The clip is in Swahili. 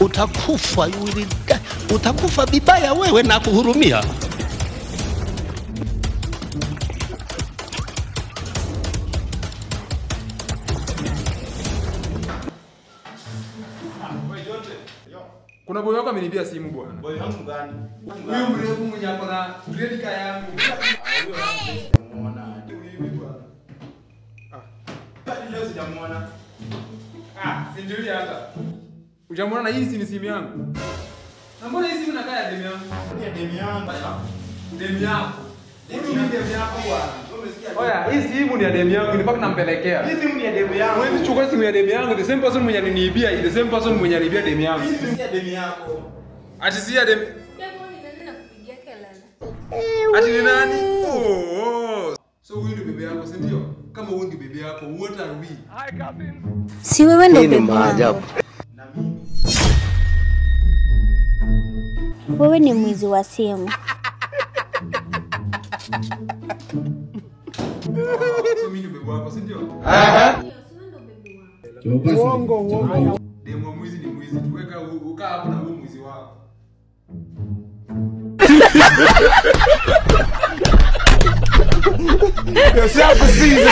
Utakufa, utakufa vibaya wewe na kuhurumia. Kuna boy wako ameniibia simu bwana. Boy wangu gani? Huyu mrefu mwenye ako na credit card yangu. Muona. Huyu bwana. Hadi leo sijamuona. Si ndio hii hata. Hujamuona na hii si ni simu yangu. Na mbona hii simu inakaa ya demu yangu? Ni ya demu yangu. Demu yako. Huyu ni demu yako bwana. Umesikia? Oya, hii simu ni ya demu yangu, ni mpaka nampelekea. Hii simu ni ya demu yangu. Huwezi chukua simu ya demu yangu, the same person mwenye aliniibia, the same person mwenye aliibia demu yangu. Hii simu si ya demu yako. Ati si ya demu. Demu ni nani nakupigia kelele? Ati ni nani? Oh. So huyu ndio bebe yako, si ndio? Kama huyu ndio bebe yako, what are we? Si wewe ndio Hii ni bebe wangu. maajabu. Na mimi. Wewe ni mwizi wa simu. So mimi ndio bebe wako, si ndio? Uongo, uongo. Demu wa mwizi ni mwizi. Tuweka ukaa hapo na huo mwizi wako. Yourself a season.